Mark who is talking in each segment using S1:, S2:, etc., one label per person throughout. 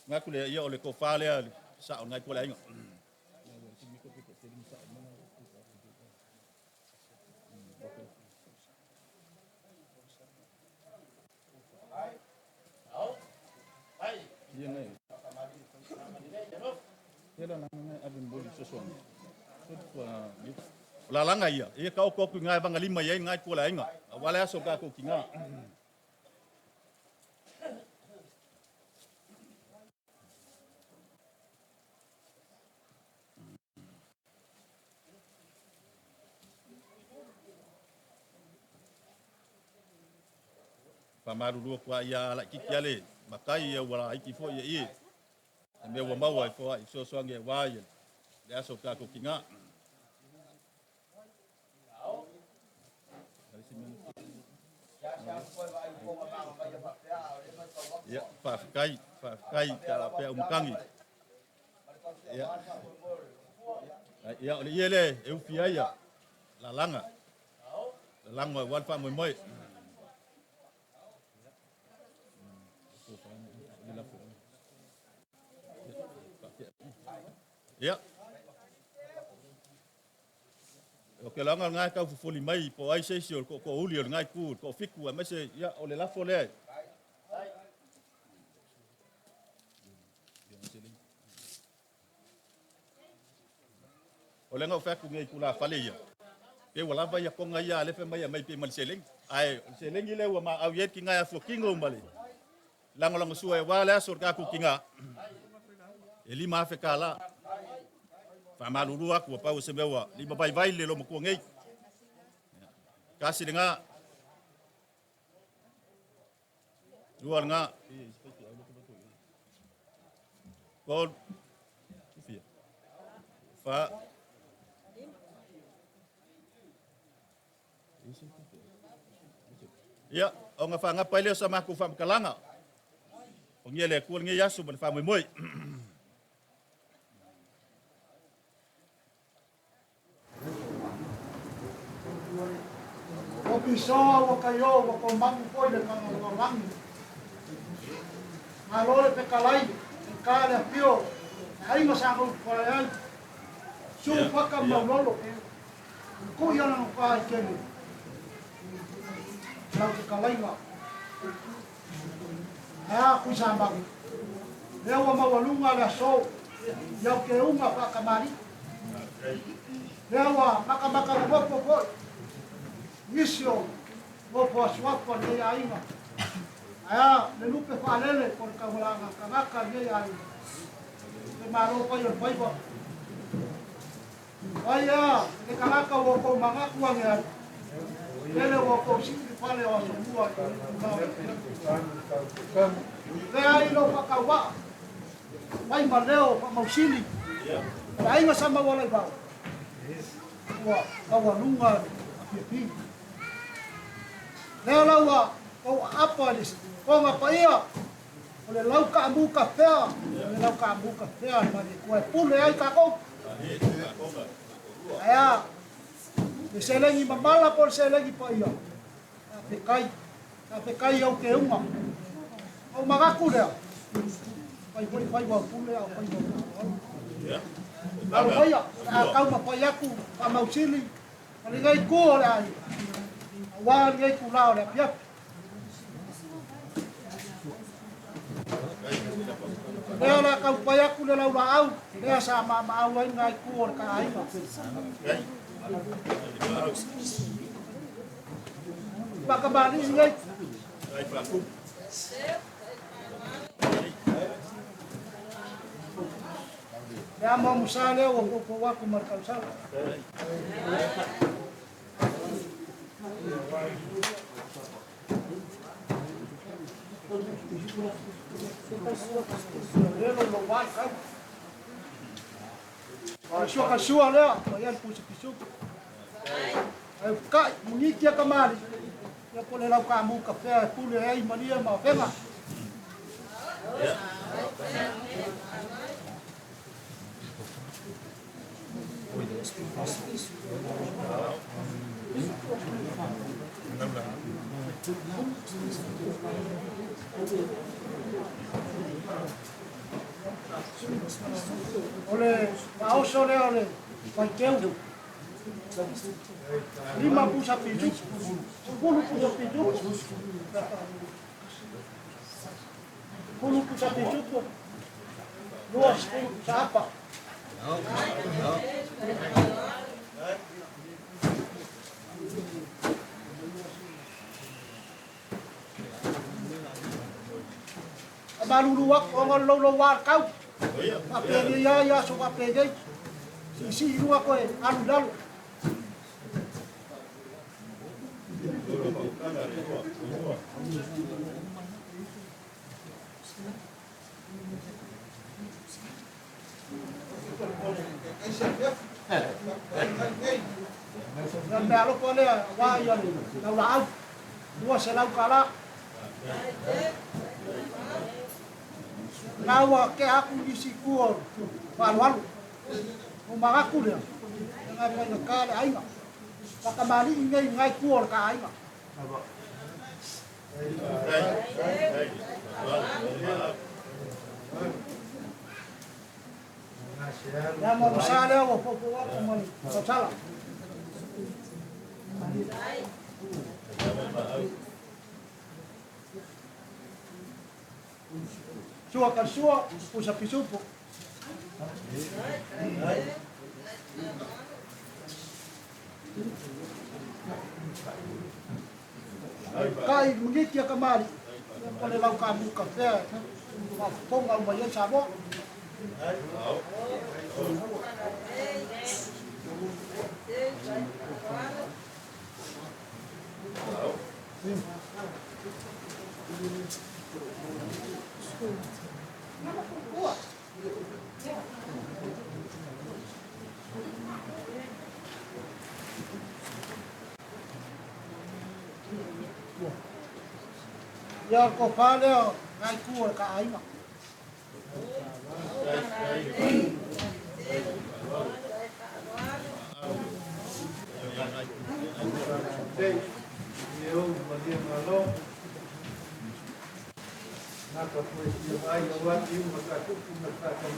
S1: Ngaku le ia o le tofa lea sa o ngai ko le aiga. Ia ngai. Ia la ngai ave mboli sosoa. O la langa ia, ia ka oko aku ngai vanga lima ia ngai ko le aiga. A wale aso ka ko ki ngā. Whamarurua kua ia ala kiki ale, makai ia wala iki fo ia i. E mea ua maua e foa i sosoangi e wā ia. Le aso ka ko ki ngā. Ia, whawhikai, whawhikai, ka la pea umakangi. Ia, ia, o le ia le, e ufi ai ia, la langa. La langa e wal wha moe moe. Ia. O ke langa ngai kau fufuli mai po ai se isi o ko ko uli o ngai ku ko fiku a mese ia o le lafo le. O le ngau faku ngai kula fale ia. Pe ua lava ia konga ia le fe mai mai pe mali seleng. Ai o seleng ile ua ma au ye ki ngai afu kingo mali. Lango lango sua e wa le aso ka ku kinga. E lima afe ka la. Fa malulu aku pa o se mewa lima vai vai le lo mo ngai. Kasi le nga. Lua le nga. Tolu. Fia. Fa. Ia, o nga whangapa i leo sa maku whamakalanga. O ngia le kua ngi aso ma le whamoemoe.
S2: O pisoa ua kai o ua komagu foi le Tagaloalangi. Malo le fekalai, e ka le afio, e aiga sa gautufale ai. Su faka maulolo, kui ana no ka i kele. Lau fekalaiga. Ae a kui sa magu. Lea ua maualuga le aso, i au ke unga whaakamali. Lea ua makamaka nofo foi, nisi o nofo asuafu a lenei aiga. Ae a le lupe faalele po le taualaaga tagata a lenei aiga. Le malo fai o le faiva. Ai a le tagata ua outou manatu ane ai, lele ua outou sii le fale o aso mua i le itula o le afiafi. Lea ai lou faatauvaa, fai ma leo faamausili, o le aiga sa Maualaivao, ua maualuga le afiafiga. Lea la ua ou aapa i le toga paia, O le lau kaamu kafea, o le lau kaamu kafea le Malietoa e pule ai tatou. Ae a, le seleni mamala po o le seleni paia, faafetai, faafetai i au keuga. Ou manatu lea, fai foi faiva o pule a o faiva o faaaloalo. Alo faia, o le a taumafai atu faamausili ma lenei itu o le aiga, aua lenei itula o le afiafi. Lea o le a taumafai atu le laulaau lea sa maamaau ai lena itu o le ta aiga. Faatamalii nei. Le amoamosa lea ua poupou atu ma le tausala. Sua ka sua lea, o ia le pusa pisuku. Ai kai, muniki a kamali. Ia po le lau ka mu ka fea e pule ai malia ma fenga. O le faaoso lea o le faiteu. 5 pusa pisupo, 10 pusa pisupo, 10 pusa pisupo, 20 pusa apa. Malulu aku o ngolo lo wa kau. Faapeni ia ia aso faapenei. Siisii i luga koe alu i lalo. Ia le meaalofa lea aua ia le taulaau. 200 tala. Na ua tea aku nisi i tua o le faaaloalo. O manatu lea, e ngai faigata le aiga. Faatamalii nei i ngai tua o le ta aiga. Ia ma le sa lea ua poupou atu ma le tautala. Sua ka sua, pusa pisupo. Kai mangiti a kamali. Po le lau ka muka fea. Faafofoga uma i ai Samoa. Ia ko pā lea ngai ku o le ka aiga.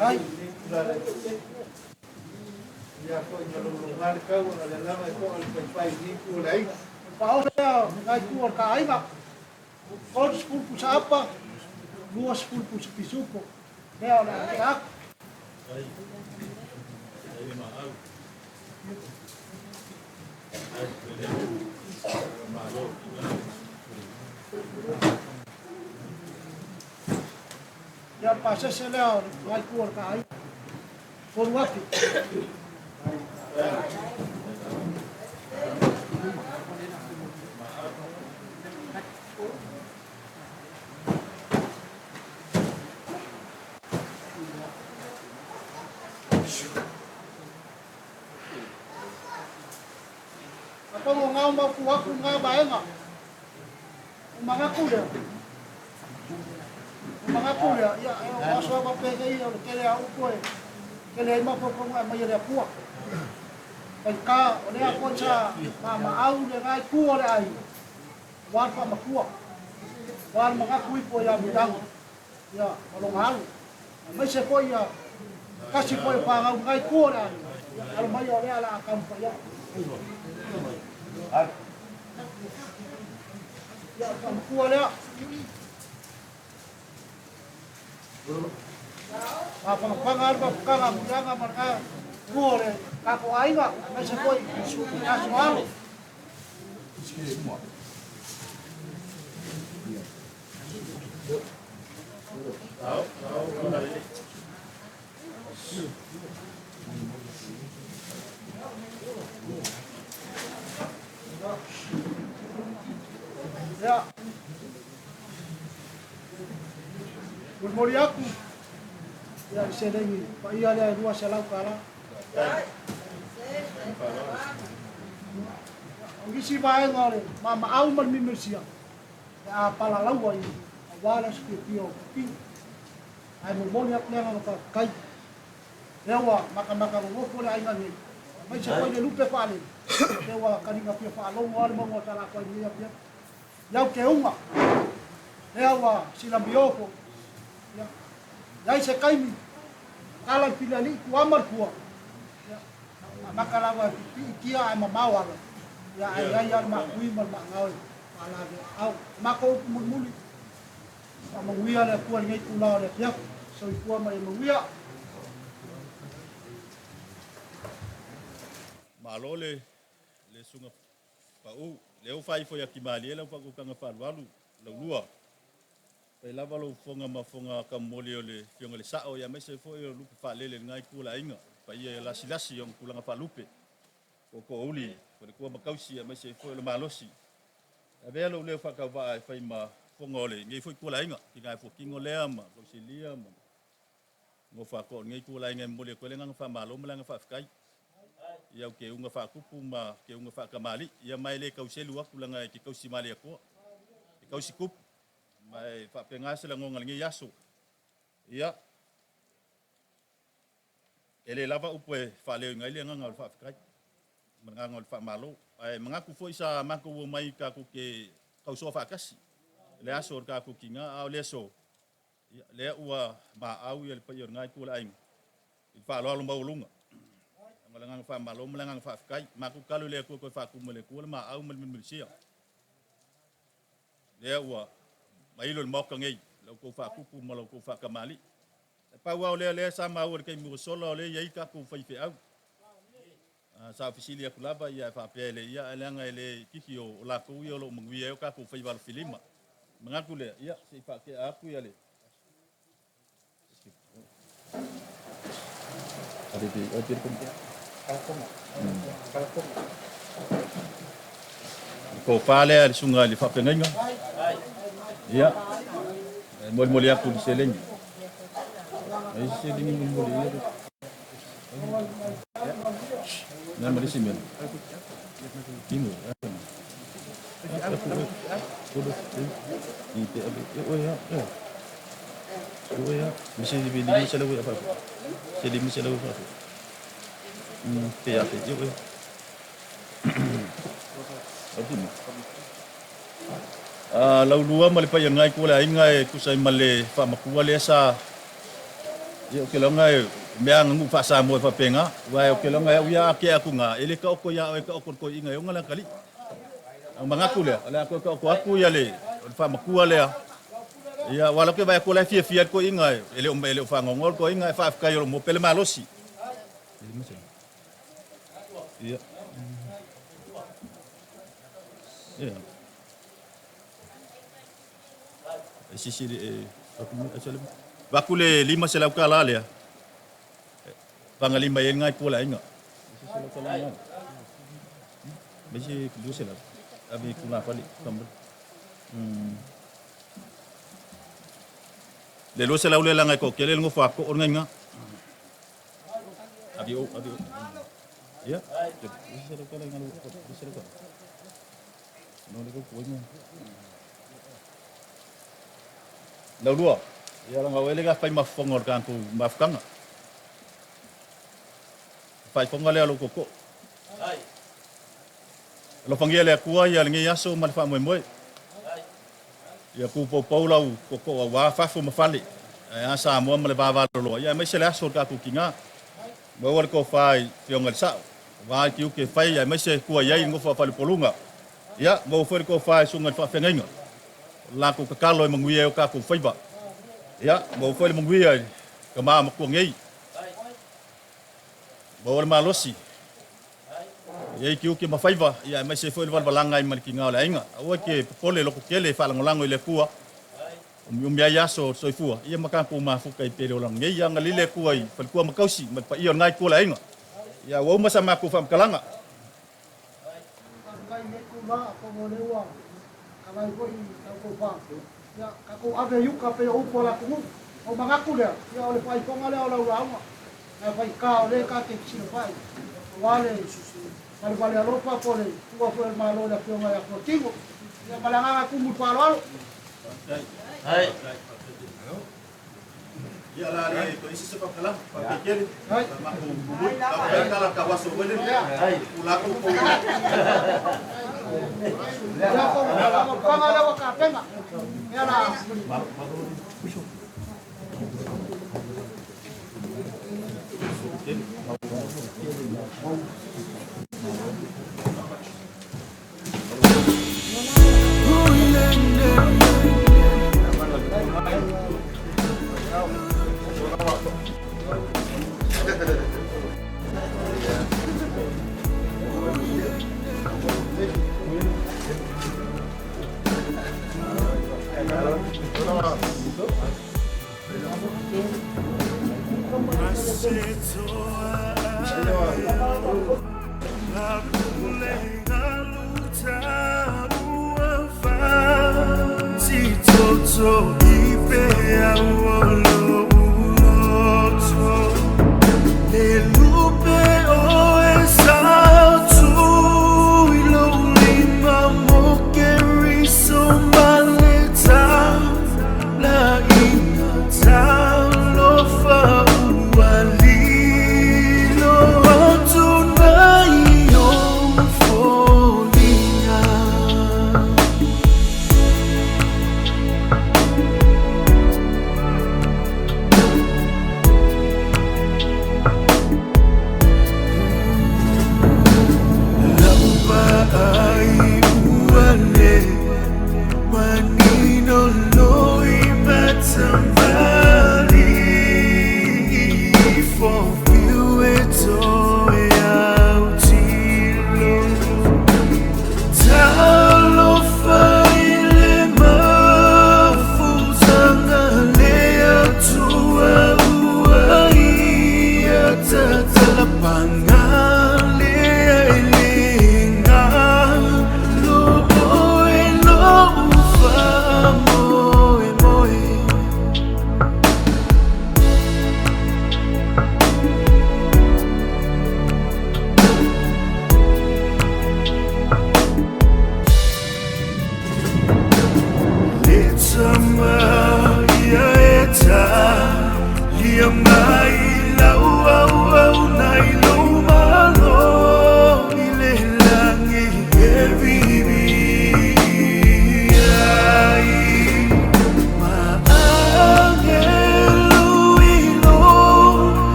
S2: Ai. Paoso lea ngai ku o le ka aiga. 30 pusa apa, 20 pusa pisupo. Lea o le a tea aku. Ia le pasese lea o le ngai ku o le ka aiga. 3,000. Ka pango ngā mapu aku ngā vaega. O manatu lea. O manatu lea, ia, e o aso a faapena ia o le tele a upu e tele ai mafaufauga e aumai e le Atua. Faigata, o lea foi sa maamaau le ngai tu o le aiga, aua le faamatua, aua le manatu ifo ia Muliaga, ia, ma lona alo. Aemaise foi ia tasi foi o fanau ngai tu o le aiga, ia, alo mai o lea o le a taumafai atu. Ia, o le faamatua lea. Mafangafaga le mafutaga a Muliaga ma lena itu o le tatou aiga, aemaise foi i aso alo. Ia. Molimoli atu ia le seleni paia lea e 200 tala. O nisi vaega o le mamaau ma le mimisia e a palalaua i aua le aso fiafia o Pipii. Ae molimoli atu le agaga faafetai. Lea ua matamata nonofo le aiga nei, aemaise foi le lupe faalele, lea ua kaliga fia faalogo lava le mauga o Talafai i lenei afiafi. Iau Keuga, lea ua silamio foi. Ia, iai se taimi, Tatala le pili alii tuama le pua. Ia, amata lava e pipii tia ae mamao ala. Ia, ae i ai lava le maakui ma le maagao e faalave au. Matou upu mulimuli, faamanuia le Atua i lenei itula o le afiafi. Soifua ma ia manuia.
S1: Malo le le suga pau lea ua faaifo ia Kimalie lau faautautaga faalualu laulua. Fai lava lou fofoga ma fofoga kamomoli o le Afioga i le Sao aemaise ai foi o lupe faalele i lena itu o le aiga, paia ia lasilasi i ona tulaga faalupe, tootoouli, faletua ma tausi aemaise ai foi o le malosi. E avea lou leo faatauvaa e fai ma fofoga o lenei foi itu o le aiga, tina e fuatino lea ma Tausilia ma nofo atoa o lenei itu o le aiga e momoli atu ai le agaga faamalo ma le agaga faafetai i au keuga faatupu ma keuga faatamalii. Ia ma e le tau selu atu leaga e te tausi malie Atua, e tausi tupu. Ma e faapena se lagona i lenei aso. Ia, e le lava upu e faaleoina ai le agaga o le faafetai ma le agaga o le faamalo. Ae manatu foi sa matou omai tatou te tausoa faatasi i le aso o le tatou tina, a o le aso, ia, lea ua maau ia le paia o lena itu o le aiga i le faaaloalo maualuga. Ma le agaga faamalo ma le agaga faafetai. Matou tatalo i le Atua e toe faatumu e le Atua le maau ma le milimilisia. Lea ua mailo i le Maota nei la outou faatupu ma la outou faatamalii. E pau lava o lea, lea sa maua i le taimi ua sola o lea e i ai tatou faifeau. Sa ou fesili atu lava ia e faapea e le ia, ae leaga e le itiiti o latou ia o lo o manuia ai o tatou faiva alofilima. Manatu lea, ia se i faatea atu ia le Tofa lea le susuga i le faafeagaiga. Ia, e molimoli atu le seleni. Ai se seleni molimoli ia. Na ma le isi mea. Tino. Laulua ma le paia ngai ko le aiga e tusa ai ma le faamatua lea sa ia o ke laga e mea aga nuu faa-Samoa e faapena aua o ke laga e au ia a ke atu ga e le taoto ia oe taoto le toeaina e ona le atalii. Au manatu lea o le a toe taoto atu ia le o le faamatua lea ia aua o lea ou te vaai atu o la e fiafia ai le toeaina e le o faanoanoa le toeaina ae faafetai o lo o maua pea le malosi. Ia. Ia. Avatu le $500 lea, vagalima i ai lena itu o le aiga. Ave i tulafale. Le 200 lea leaga e toatele le nofo a too lena i ina. Ave o, ave o. Ia, $200 i ina, $200. Laulua, ia laga oe le fai ma fofoga o le tatou mafutaga. Faifoga lea o lou tootoo. Alofagia e le Atua ia lenei aso ma le faamoemoe. Ia tuupoupou lau tootoo aua fafo ma fale, ae a Samoa ma le vavaloloa, ia aemaise le aso o le tatou tina. Maua le tofa i Afioga i le Sao, aua le tiute e fai aemaise tua i ai le nofo a falepoluga. Ia, maua foi le tofa i susuga i le faafeagaiga, o le latou tatalo e manuia ai o tatou faiva. Ia, maua foi le manuia i tama matua nei. Maua le malosi, e i ai tiute ma faiva, ia aemaise ai foi le valevalaga ai ma le tiga o le aiga. Aua e te popole lototele e faalagolago i le Atua, umiumi ai aso o le soifua, ia ma tatou mafuta i pele olaga nei. Ia agalelei le Atua i faletua ma tausi ma le paia o lena itu o le aiga. Ia ua uma sa matou faamatalaga.
S2: Faafetai i lenei itula, atonu o lea ua talai foi i la outou fa. Ia, tatou ave i uta pei o upu a le atunuu. Ona ou manatu lea, ia o le faaifoga lea o lau lauga, nai faigata o lea ta te fesilafai, aua le valevale alofa po o le tuua foi o le Malo i le Afioga ia Fuatino. Ia ma le agaga tumu i le faaaloalo.
S1: Ia la le to isi se pakala pa kekele ma ko mui ka ka kala ka waso wele u la ko ko
S2: Ya ko panga le wa ka penga. Ya la.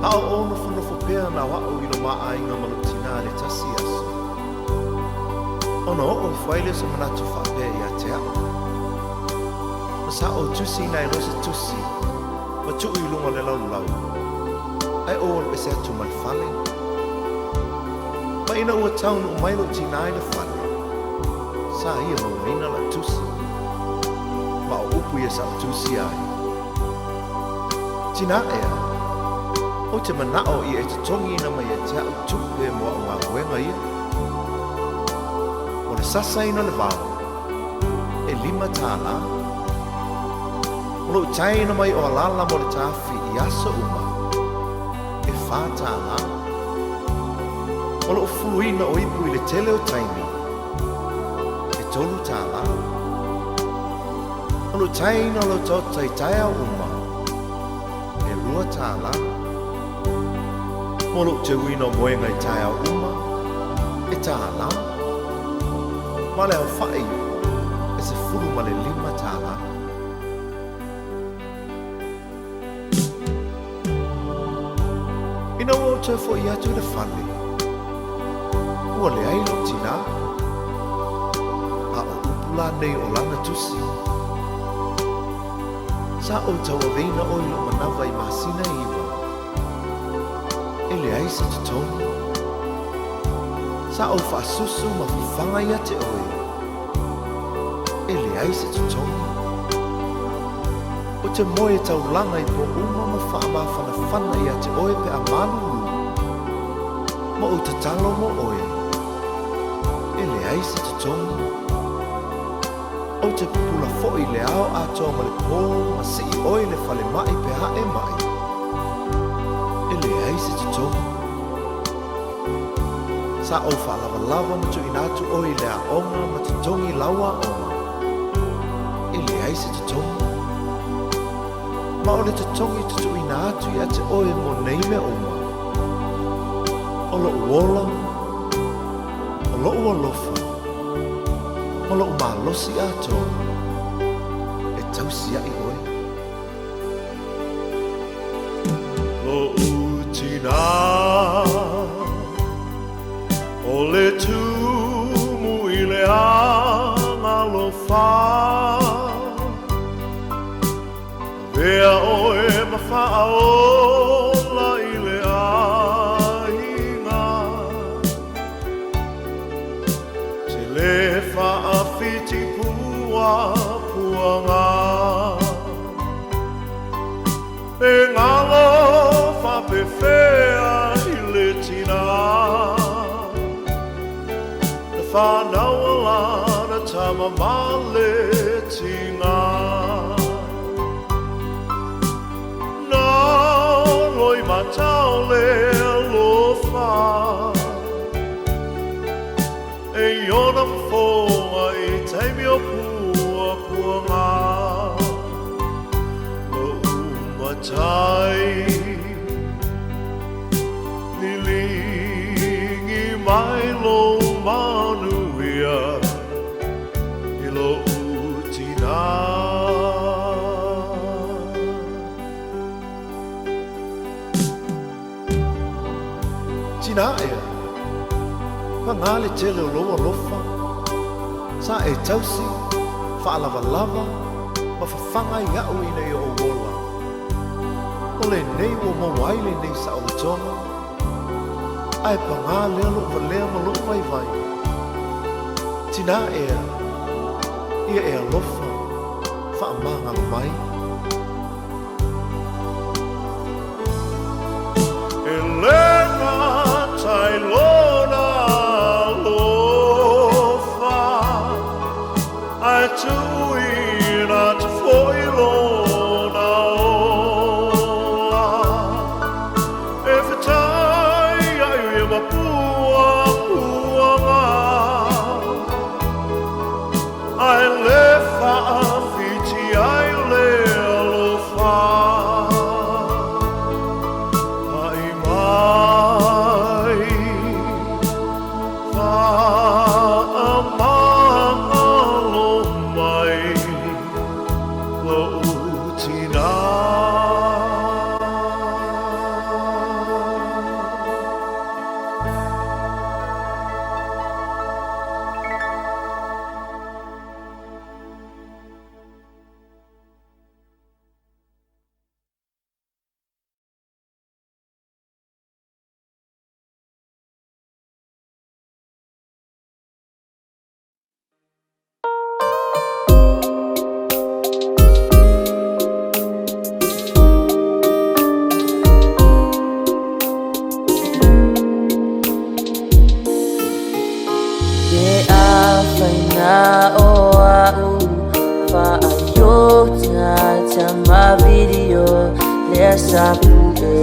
S3: A o ou nofonofo pea na o a'u i lo mā aiga ma lou tinā i le tasi aso, ona oo ifo ai lea o se manatu faapea ia te a'u, Ma sa ou tusiina ai loa se tusi ma tuu i luga o le laulau, ae ou alu ese atu ma le fale. Ma ina ua taunuu mai lou tinā i le fale, sa ia maugaina lau tusi, ma o upu ia sa ou tusia ai, Tinā ea, ou te mana'o ia e totogiina mai ia te a'u tupe mo a'u galuega ia. O le sasaina o le vao, e $5. O lou taeina mai o alala mo le tafi i aso uma, e $4. O lou fuluina o ipu i le tele o taimi, e $3. O lou taeina o lau taota i taeao uma, e $2. Mo lou teuina o moega i taeao uma, e $1. Ma le aofa'i, e $15. Ina ua ou toe fo'i atu i le fale, ua leai lou tinā. A o upu la nei o lana tusi, Sa ou tauaveina oe i lou manawa i masina e iwa, e leai se totogi. Sa ou faasusu ma fafaga ia te oe, e leai se totogi. Ou te moe taulaga i po uma ma faamafanafana ia te oe pe a malulu, Ma ou tatalo mo oe, e leai se totogi. Ou te pupula foi i le ao atoa ma le pō ma sii oe i le falemai pe a e maʻi, e leai se totogi. Sa ou faalavalava ma tuuina atu oe i le aoga ma totogi lau aoga, e leai se totogi. Ma o le totogi tutuuina atu ia te oe mo nei mea uma, o loʻu ola, o loʻu alofa, ma loʻu malosi atoa, e tausiaʻi oe. Loʻu tinā, o le tumu i le agalofa. Avea oe ma faaola i le aiga. Te le faafiti pua puanga. Pe galo faapefea i le tinā. Na whānaua lana tama ma le tiga. Na loi matao le alofa. E iona fofoga i taimi o puapuaga. Loʻu matai liligi mai lou manuia i loʻu tinā. Tinā ea, pagā le tele o lou alofa, sa e tausi, faalavalava, ma fafaga ai iaʻu ina ia ou ola. O lenei ua maua ai lenei saolotoga, ae pagā lea loʻu valea ma loʻu vaivai. Tinā ea, ia e alofa, faamagalo mai. E le gata i lona alofa, ae tuuina atu foi lona ola. E fetai ai ia ma puapuaga, ae le faafiti ai le alofa. Haʻi mai, faamagalo mai loʻu tinā.
S4: Pe afai na o a'u faaiota tama video lea sa pu'e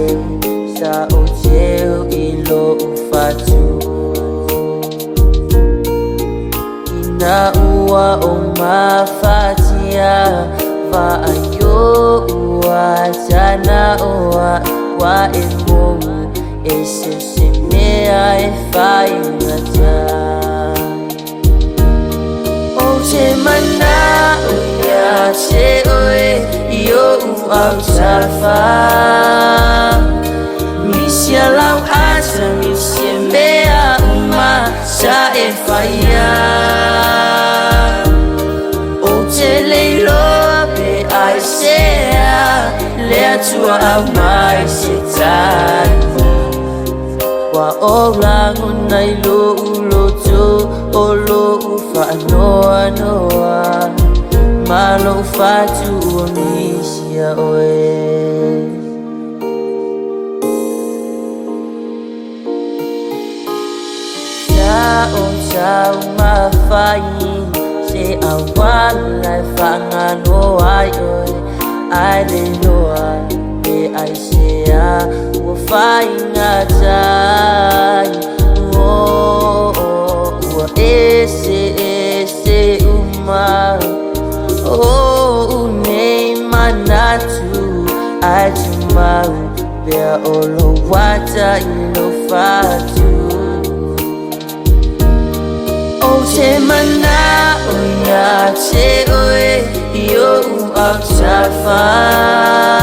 S4: sa ou teu i lo'u fatu ina ua ou mafatia vaaio ua tana o a'u ua e moa e se se mea e faigata. Ou te mana'o ia te oe i o'u autafa. Misia lau ata, misia mea uma sa e faia. Ou te le iloa pe aisea le Atua aumai se tali. Ua ou lagona i loʻu loto o loʻu faanoanoa ma loʻu fatu ua misia oe. o taumafai se auala e faagalo ai oe, ae le iloa pe aisea ua faigata ai. Oh, ua eseese uma oʻu nei manatu, ae tumau pea o lou ata i lou fatu. Ou te mana'o iā te oe i oʻu autafa.